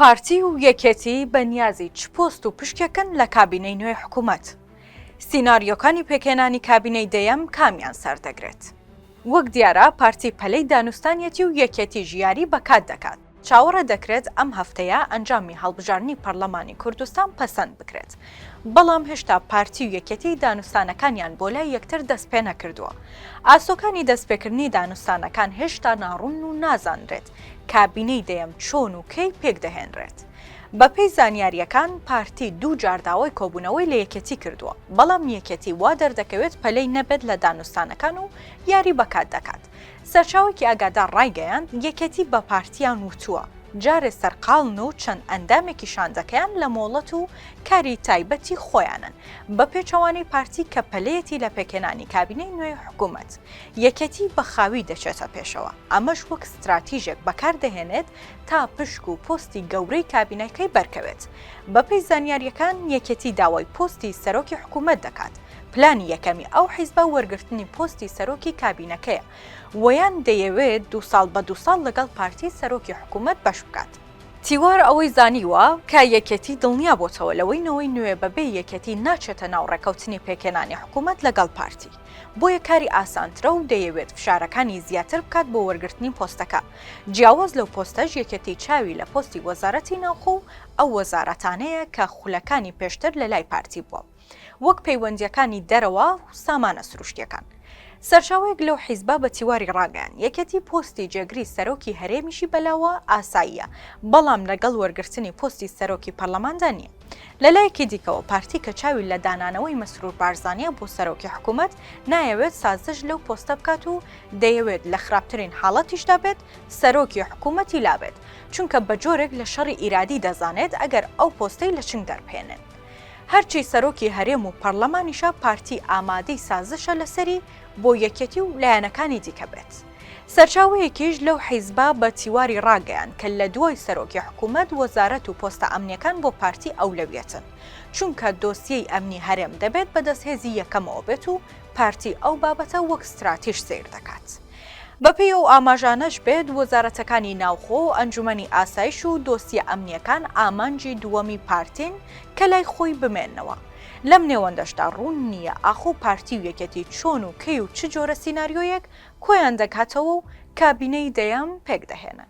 پارتی و یەکێتی بە نیازی چ پۆست و پشکێکن لە کابینەی نوێی حکوومەت؟ سیناریۆکانی پێکهێنانی کابینەی دەیەم کامیان سەردەگرێت؟ وەک دیارە پارتی پەلەی دانوستانیەتی و یەکێتیش یاری بە کات دەکات. چاوەڕێ دەکرێت ئەم هەفتەیە ئەنجامی هەڵبژاردنی پەرلەمانی کوردستان پەسەند بکرێت، بەڵام هێشتا پارتی و یەکێتی دانوستانەکانیان بۆ لای یەکتر دەستپێنەکردووە. ئاسۆکانی دەستپێکردنی دانوستانەکان هێشتا ناڕوونن و نازانرێت کابینەی دەیەم چۆن و کەی پێکدەهێنرێت. بەپێی زانیارییەکان پارتی دوو جار داوای کۆبوونەوەی لە یەکێتی کردووە، بەڵام یەکێتی وا دەردەکەوێت پەلەی نەبێت لە دانوستانەکان و یاری بە کات دەکات. سەرچاوەیەکی ئاگادار ڕایگەیاند، یەکێتی بە پارتیان وتووە، جارێ سەرقاڵن و چەند ئەندامێکی شاندەکەیان لە مۆڵەت و کاری تایبەتی خۆیانن، بە پێچەوانەی پارتی کە پەلەیەتی لە پێکهێنانی کابینەی نوێی حکومەت، یەکێتی بە خاوی دەچێتە پێشەوە، ئەمەش وەک ستراتیژێک بەکار دەهێنێت تا پشک و پۆستی گەورەی کابینەکەی بەرکەوێت. بەپێی زانیارییەکان، یەکێتی داوای پۆستی سەرۆکی حکومەت دەکات، پلانی یەکەمی ئەو حیزبە وەرگرتنی پۆستی سەرۆکی کابینەکەیە و یان دەیەوێت دووساڵ بە دووساڵ لەگەڵ پارتی سەرۆکی حکومەت بەش بکات. تیوار ئەوەی زانیوە کە یەکێتی دڵنیا بۆتەوە لەوەی نەوەی نوێ بەبێ یەکێتی ناچێتە ناو ڕێکەوتنی پێکهێنانی حکومەت لەگەڵ پارتی بۆیە کاری ئاسانترە و دەیەوێت فشارەکانی زیاتر بکات بۆ وەرگرتنی پۆستەکە جیاواز لەو پۆستەش یەکێتی چاوی لە پۆستی وەزارەتی ناوخۆ و ئەو وەزارەتانەیە کە خولەکانی پێشتر لەلای پارتی بووە. وەک پەیوەندییەکانی دەرەوە و سامانە سروشتییەکان. سەرچاوەیەک لەو حیزبە بە تیواری ڕاگەیاند، یەکێتی پۆستی جێگری سەرۆکی هەرێمیشی بەلاوە ئاساییە، بەڵام لەگەڵ وەرگرتنی پۆستی سەرۆکی پەرلەماندا نییە. لەلایەکی دیکەوە پارتی کە چاوی لە دانانەوەی مەسرور بارزانییە بۆ سەرۆکی حکومەت، نایەوێت سازش لەو پۆستە بکات و دەیەوێت لە خراپترین حاڵەتیشدا بێت سەرۆکی حکومەتی لابێت، چونکە بە جۆرێک لە شەڕی ئیرادی دەزانێت ئەگەر ئەو پۆستەی لە چنگ دەربهێنن. هەرچی سەرۆکی هەرێم و پەڕلەمانیشە پارتی ئامادەی سازشە لەسەری بۆ یەکێتی و لایەنەکانی دیکە بێت. سەرچاوەیەکیش لەو حیزبە بە تیواری ڕاگەیاند کە لە دوای سەرۆکی حکومەت وەزارەت و پۆستە ئەمنیەکان بۆ پارتی ئەولەویەتن چونکە دۆسیەی ئەمنی هەرێم دەبێت بەدەست هێزی یەکەمەوە بێت و پارتی ئەو بابەتە وەک ستراتیژ سەیر دەکات. بەپێی ئەو ئاماژانەش بێت، وەزارەتەکانی ناوخۆ، ئەنجومەنی ئاسایش و دۆسیە ئەمنییەکان ئامانجی دووەمی پارتین کە لای خۆی بمێننەوە. لەم نێوەندەشدا ڕوون نییە ئاخۆ پارتی و یەکێتی چۆن و کەی و چ جۆرە سیناریۆیەک کۆیان دەکاتەوە و کابینەی دەیەم پێکدەهێنن.